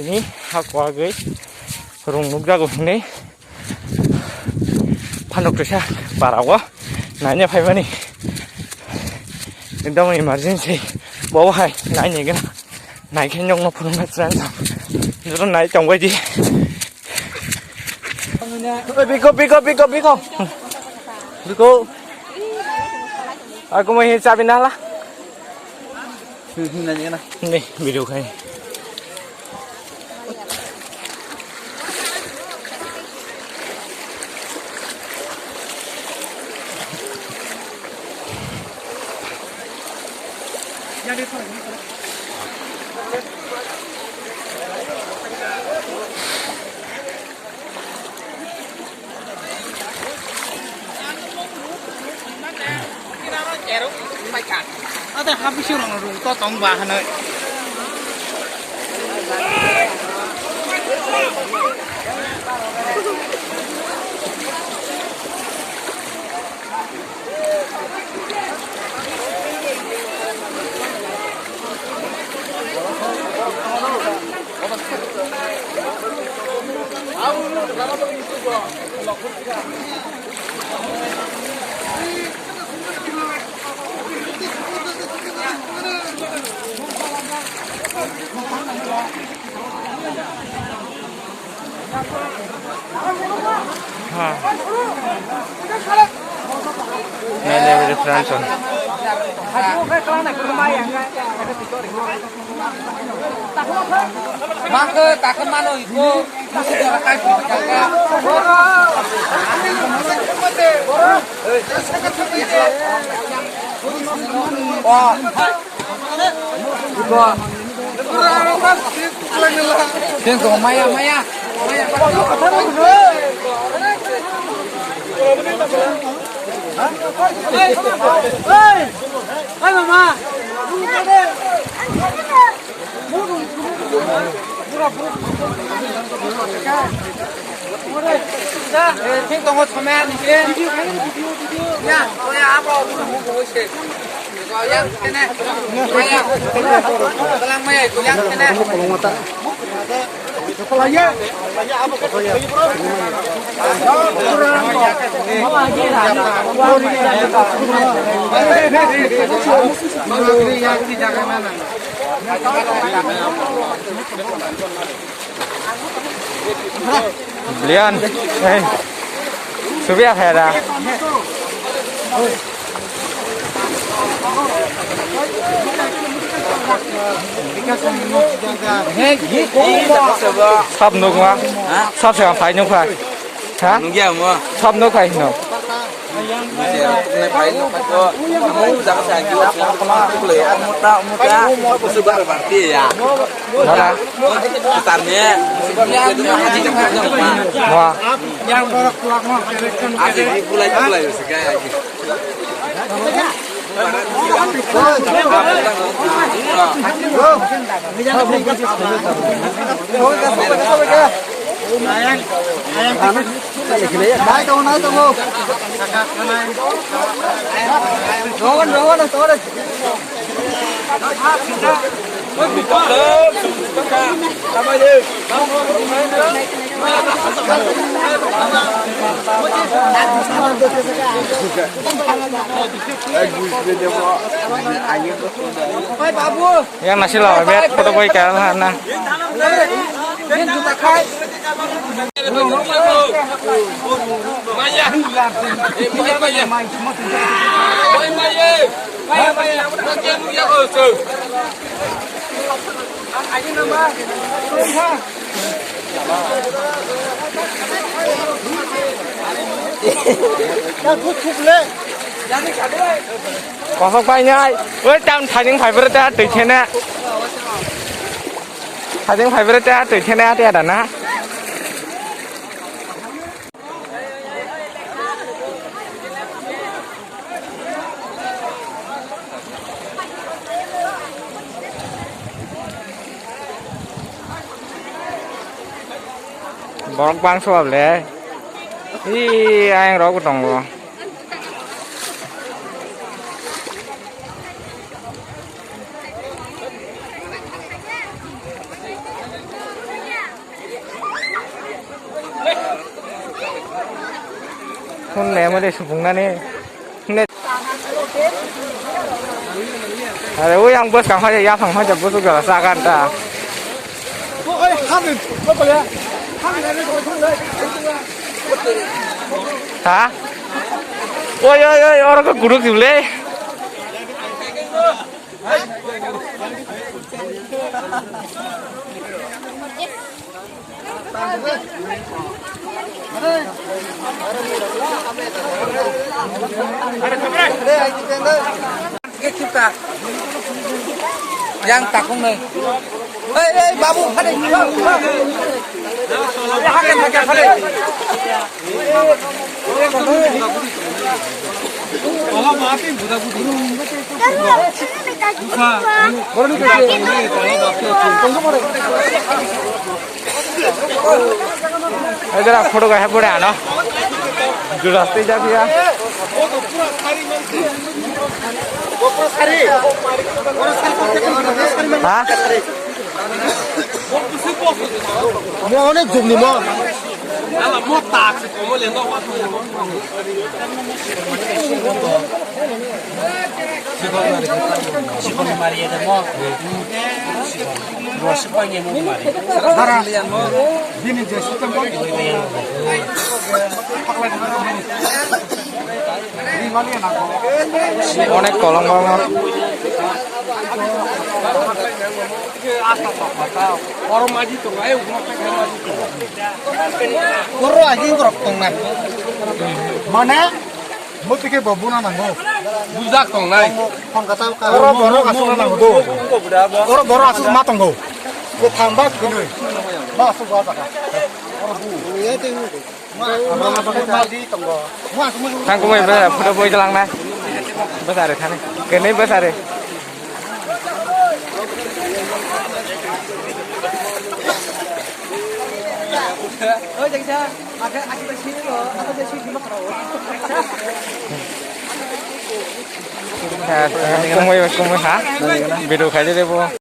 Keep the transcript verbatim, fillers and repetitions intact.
Ni ha kwagwi rung nukjago hinwi phanok twisa parao naina phaimani ekdom emergency. Bo hai naini gana naikhe nokno phunukna chwng juro nai tongbaidi. Biko, biko, biko, biko. Biko. Aku mau ini cabai nala. Ni video khai. Ate habisi rong rung to tong ba hanoi. Nene reference on. Mangke takhe mano iko. Oh. Tengko maya, maya. Hai mama. Thing tongo somya ni ke. Ya, oya abo. Yang kene. Maya. Kelang maya yang kene. Blian, eh, subia khaira. Sab nukma, sab se phai nukha. Ha? Nukya mo. Sab nukhai hino. Nai phai nukha to. Mo jaga sa ki wala kama kule. Mota mota. Musu bar bar ti ya. Mara. Tar ne. Haji jam jam ma. Wah. Yang borok kulak mo. Haji kulai kulai sika ya. Yang nasi lawa bet foto boy kaya lah na. Kosok painai, oi tam thaining phaibrata twi khene. Thaining phaibrata twi khene ate ada na. Borok bangso ba ble. Ee, ayang rok tongo. Phone le mo de subung nani. Ne. Are ui ang bwskang hoi ya phang hoi bwswk jora sa gan ta. Ha? Oi oi oi oro ko guruk jule. Yang takung nai. Hei, hei, babu, hade. Hade, hade, hade. Ejara photo kaisa pore ano. Jura stay ja dia. Ha? Mo onek jugni mo. Ala mo tak se komo le no wa. Sikon mari ya mo. Dua sikon ya mo mari. Dara. Bini je sikon ko. Onek kolong kolong. Oro aging rok tongnai. Mane? Muti khe bo buna nango. Bujak tongnai. Phone kata ka oro borok asuk nango do. Oro borok asuk ma tongo. Bo thamba kini. Ma asuk ba jaka. Oro bu. Thang kumai ba photo boi jalang na. Bas are thani. Kene bas are. Oi, jang jang. Kumui, kumui ha? Video khai de bo.